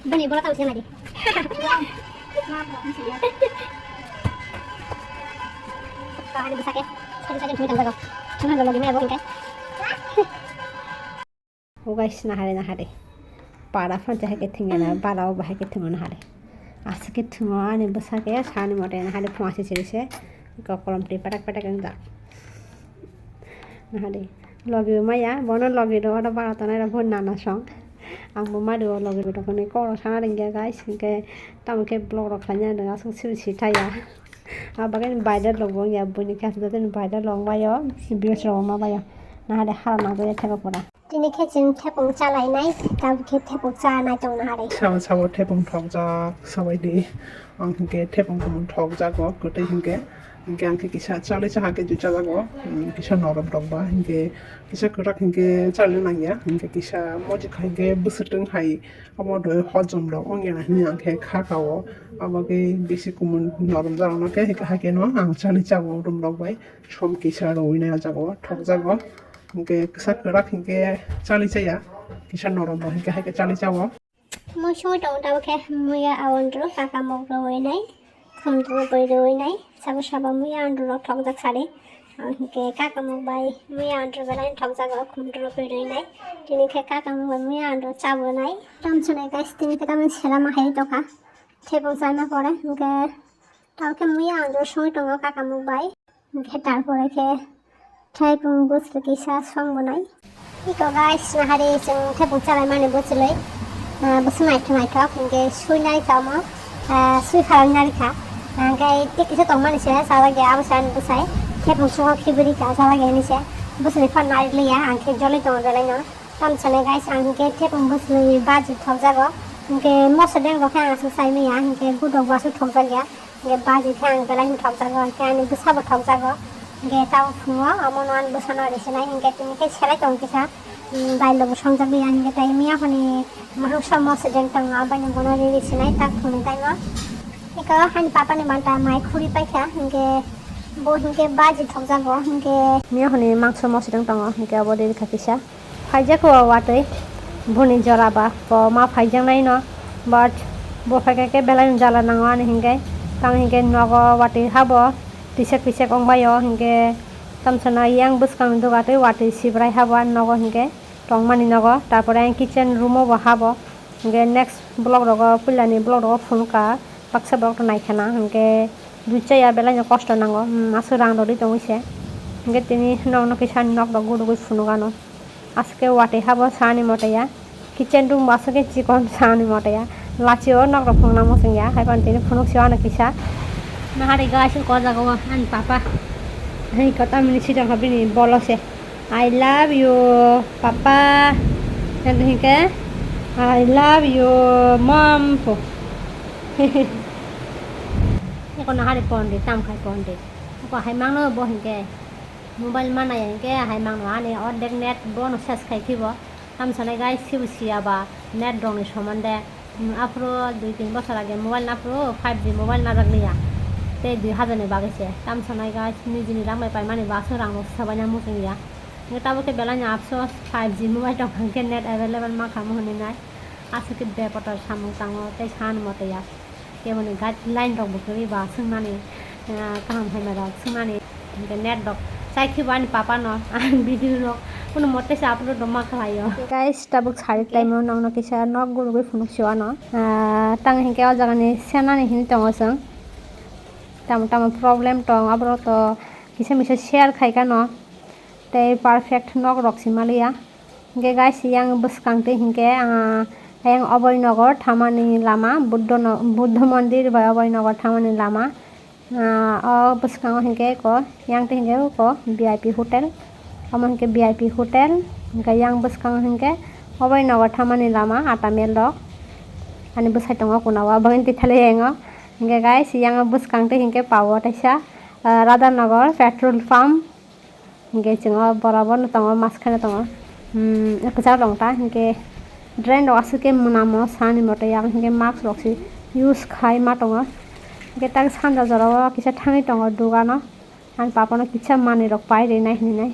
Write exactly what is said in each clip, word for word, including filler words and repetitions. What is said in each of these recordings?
Bini bola tau sini di. Kau ada besar ya? Ada besar yang punya tangga kau. Cuma kalau gimana ya, Bu, kan? O guys, nahare, nahare. Para phone chahai ke thwngya na, bara o bahai ke thwngo nahare. Aswk ke thwngo ani bwsake, sani mote nahare phone asi siri se. Kokolom twi patak patak wng jak. Nahare. Logi maya, bono logi ro, oro bara tonai ro, bo nana song. Ang bo mari o logi ro, koni koro sana ringya guys, hingke tamo khe vlog rok khlaina ro, aswk siri si thaya. Abo bagwi viral rok bo wngya, buini khe aswk jotoni viral rok wngbaio, views rok wngma baio. Nahare hara nangjakya thaibo pura. Tini khe chwng thepung chalainai, tabuk khe thepung chanai tong nahare. Sabo sabo thepung thokjak sabai di. Ang hinkhe thepung tumung thokjago, kwtwi hinkhe. Hinkhe ang khe kisa chali cha hakhe jui chajago. Hmm, kisa norom rok ba hinkhe kisa kwrak hinkhe chali nangya. Hinkhe kisa mojik hinkhe bwswtwng hai omo doi hojom rok wngya hinwi ang khe kha kao. Abo khe bisi kumun norom jarokno khe hinkhe haikhe no ang chali chago rum rok bai. Som kisa rwi nai o jaga o thokjago. Hinkhe kisa kwrak hinkhe chali chaya, kisa norom bo hinkhe hai khe chali chao. Mui songwi tongo tabuk khe muya aondro kaka mok rwi nai, khumdro bwi rwi nai, sabo sabo muya aondro rok thokjak sari. Hinkhe kaka mok bai muya aondro belai thokjago, khumdro bwi rwi nai. Tini khe kaka mok bai muya aondro chabwi nai. Tamsonai guys, tini khe tamni selama hai tokha. Thepung chana pore hinkhe tabuk khe muya aondro songwi tongo kaka mok bai. Hinkhe tarpore khe thepung bwswk kisa song bwnai. Iko guys, nahari chwng thepung chalaimani bwchwlwi, ah, bwswk naithok naithok hinkhe sui nai tamo, ah, sui phalwi nai kha. Hinkhe tei kisa tongmani se chajakya, abo se ani bwsai thepung chukha khibiri kha chajakya hinwi se bwchwlwi phano nai liya, ang khe joloi tongo belaino. Tamsonai guys, ang hinkhe thepung bwchwlwi baji thokjago, hinkhe moso deng rok khe ang aswk chai manya, hinkhe gudok bo aswk thokjakya. Hinkhe baji khe ang belai no thokjago, hinkhe ani bwsa bo thokjago. Hinkhe tabuk phungo omono ani bwsano risinai, hinkhe tini khe selai tongo kisa, um, dailo bo songjak ya, hinkhe tei miya hwnwi mohor somo se jeng tongo, abaino bono ri risinai tak phunwi taimo. Eko ani papa ni manta mai khuri paikha, hinkhe bo hinkhe baji thokjago, hinkhe miya hwnwi mangso mo se jeng tongo, hinkhe obo ri rikha kisa. Phaijak o watwi boni jora ba bo ma phaijaknai no, but bo phaikha khe belai no jala nango ani hinkhe, tamo hinkhe nogo watwi habo twisek twisek wngbaio hinkhe, tamsana yang bwskang ni doga tei watwi sibrai habo ani nogo hinkhe tongmani nogo, tarpore ang kitchen room o bo habo hinkhe next vlog rogo puilani vlog rogo phunukha baksa borok rok naikhana hinkhe dui chaya belai no kosto nango, um, aswk rang rwdi tongwi se hinkhe tini nokno kisa nok rok gurugwi phunukano. Aswk khe watwi habo sani moto ya. Kitchen room bo aswk khe chikon sani moto ya. Lachi o nok rok phunukna muchung ya. Hai phano tini phunuk se ano kisa. Nahari guys, ko jaga o ani papa. Hai ko tamni sijak ha bini bolo se. "I love you, papa." Yang tu hingke, "I love you, mom." Po. Eko nahari pon di, tam khai pon di. Eko hai mangno bo hingke. Mobile mana ya hingke hai mangno ani ordek net bono ses khai phibo. Tamsonai guys, sibo siya ba net rokni somande. Hmm, aphuru dui tin bosor age mobile naphuru five G mobile najak liya. Tei dui hajar ni bagwi se. Tamsonai guys, nijini rang bai paimani ba aswk rang rok sabaina muchung ya. Hingke tabuk khe belai no apsos five G mobile tong kha hingke net available ma kha mo hinwi nai. Aswk khe bepotar samung tango tei san moto ya. Keboni guideline rok bo kwrwi ba swngnani, ah, kaham hamya rok swngnani. Hinkhe net rok chai khibo ani papa no ang video rok kuno mote se upload rok ma khlaio. Guys, tabuk sari time o nokno kisa nok gurugwi phunuk se ano. Ah, tang hinkhe o jaga ni senani hini tongo chwng. Tamo tamo problem tong aborok to kisa misa share khai kha no. Tei perfect nok rok se maliya. Hingke guys, yang bwskang twi hingke, ah, yang Abhainagar thangmani lama, Buddha no-, Buddha mondir bai Abhainagar thangmani lama. Ah, o bwskango hingke ko, yang twi hingke ko V I P hotel. Omo hingke V I P hotel, hingke yang bwskango hingke Abhainagar thangmani lama, ata mel rok. Ani bwsai tongo kuna o, aboni twi thali yango. Hingke guys, yang bwskang twi hingke pa o teisa, ah, Radhanagar petrol pump. Hingke chwng o borok bono tongo, mask kheno tongo. Hmm, kwchak rong ta, hingke drain rok aswk khe mwnamo sani moto, yang hingke mask rok se use khai ma tongo. Hingke tak sanja jora o kisa thangwi tongo dogano, ani papa no kisa manwi rok pai rinai hinwi nai.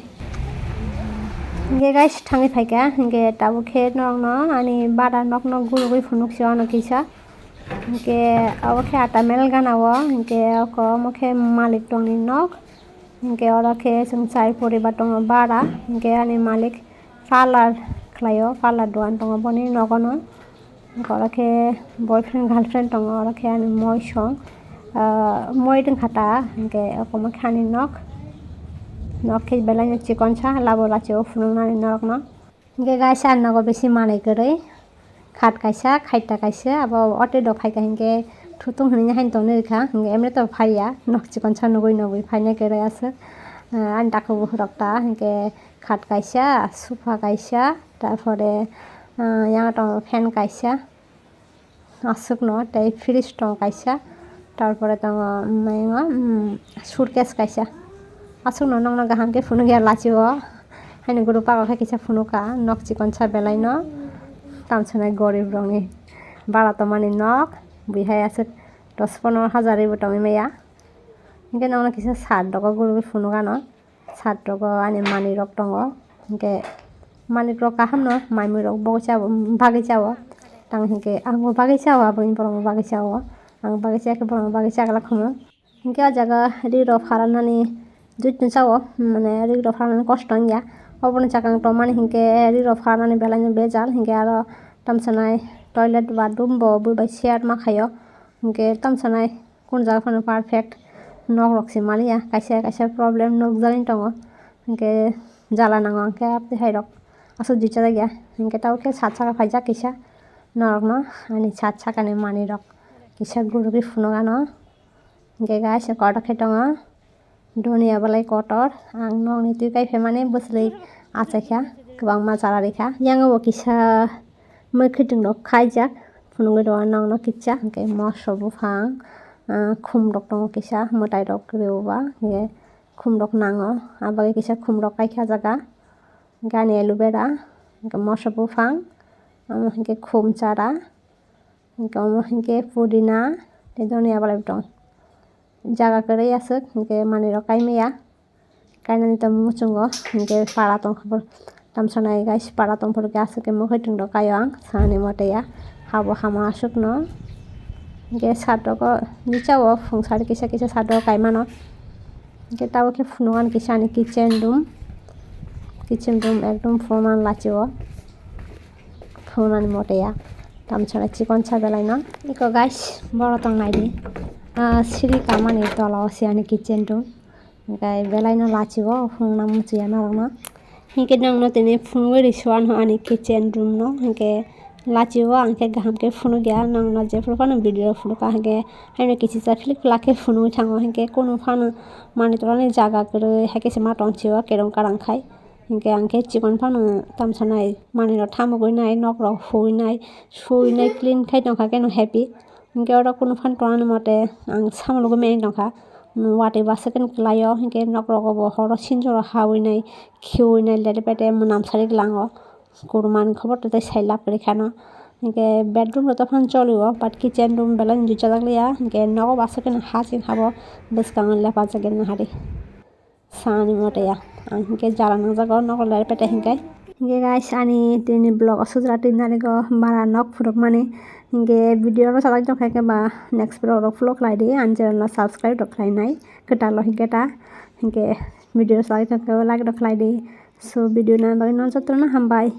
Hingke guys, thangwi phaikha, hingke tabuk khe norokno ani bara nokno gurugwi phunuk se ano kisa. Hingke abo khe ata mel gana o, hingke oko omo khe malik tongni nok. Hingke oro khe chwng chai poribar tongo bara, hingke ani malik parlour khlaio, parlour dogan tongo boni nogono. Hingke oro khe boyfriend girlfriend tongo, oro khe ani moi song, ah, moi rwngkha ta, hingke omo khe ani nok, nok khe belai no chikon sa, labo lachi o phunuknani norokno. Hingke guys, ani nogo bisi manwi kwrwi, khat kaisa, khaita kaisa, abo ote do phaikha hingke thutung hinwi haino tongwi rwkha, hingke emni to phaiya, nok chikon sa nugwi nugwi phainai kwrwi aswk, ah, ani takhuk bukhuk rok ta, hingke khat kaisa, sofa kaisa, tarpore, ah, yang tongo fan kaisa. Aswkno tei fridge tongo kaisa, tarpore tongo, mm, suitcase kaisa. Aswkno nokno kaham khe phunukya lachi o, haino guru pago khe kisa phunukha, nok chikon sa belai no, tamsonai gorib rokni bara tongmani nok, bui hai aswk dos pono hajar ri bo tongwi maya. Hingke nokno kisa shirt rogo gurugwi phunukano. Shirt rogo ani manwi rok tongo. Hingke manwi rok kaham no, mai mui rok bagwi cha o, bagwi cha o. Tang hingke ang bo bagwi cha o, aboni borok bo bagwi cha o. Ang bagwi cha khe borok bo bagwi cha glak hono. Hingke o jaga ri rok pharanani jut no cha o, mane ri rok pharanani kosto wngya. Oboni sakang tongmani hingke ri rok pharanani belai no bejal, hingke aro tamsonai toilet bathroom bo bui bai share ma khaio. Hingke tamsonai Kun jaga phano perfect nok rok se maliya, kaisa kaisa problem nukjagwi tongo, hinkhe jala nango hinkhe amtwi hai rok aswk juichajak ya, hinkhe tabuk khe sat saka phaijak kisa norokno, ani sat sakani manwi rok kisa gurugwi phunuk ano, hinkhe guys kotor khe tongo. Doniya belai kotor, ang nokni twi kai phaimani bwswlwi achaikha, kwbangma chara rikha. Yang bo kisa mwkhwtwng rok khaijak, phunugwi rw nokno kisa, hwnkhe moso buphang, ah, khum rok tongo kisa, mwtai rok rw ba, hwnkhe khum rok nango, ah, bagwi kisa khum rok kaikha jaga, hwnkhe ani aloe vera, hwnkhe moso buphang, amo hwnkhe khum chara. Hwnkhe omo hwnkhe pudina tei doniya belai bo tong. Jaga kwrwi aswk hwnkhe manwi rok kai maya. Kainani tongmung muchungo hwnkhe para tongkha bo. Tamsonai guys para tongphuru khe aswk khe mwkhwtwng rok kaio ang sanani mote ya. Habo hama aswkno. Hwnkhe sat rogo nicha o phung sari kisa kisa sat rogo kai mano. Hwnkhe tabuk khe phunukani kisa ani kitchen room. Kitchen room ekdom phunuknani lachi o. Phunuknani mote ya. Tamsonai chikon sa belai no. Iko guys, boro tong nai di. Ah, siri kamani tola o se ani kitchen room. Hwnkhe belai no lachi o phunukna muchung ya norok no. Hinkhe nokno tini phunugwi rw suan ho ani kitchen room no. Hinkhe lachi o ang khe kaham khe phunuk ya. Nokno jephuru phano video phunuk ka hinkhe haino kichisa philip philak khe phunugwi thango. Hinkhe kunu phano manwi tongmani jaga kwrwi hai khe se ma tong si o kerong karang khai. Hinkhe ang khe chikon phano tamsonai manwi rok thamugwi nai, nok rok huwi nai, suwi nai, clean khai tongkha khe no happy. Hinkhe oro kunu phan tongnani mote ang samologo meni tongkha. Watwi bwswk khe no kwlaio, hinkhe nok rogo bo horo sinjo rok hawi nai, khiwi nai, lete pete mwnam sari glango. Kurmani khobor tei sai lab kwrwi khano. Hinkhe bedroom rok to phan cholio, but kitchen room belai no juichajak liya. Hinkhe nogo bwswk khe no ha ching habo bwskango lepajak ya nahari. Sani mote ya. Ang hinkhe jala nangjago nogo lere pete hinkhe. Hinkhe guys, ani tini vlog o sujra twi narigo bara nok phunukmani. Hinkhe video no sajak tongkha khe ba next vlog rok follow khlai di. Ani channel no subscribe rok khlai nai. Kwtal o hinkhe ta. Hinkhe video sajak tongkha khe like rok khlai di. So video nai bagwi no jotono hambai.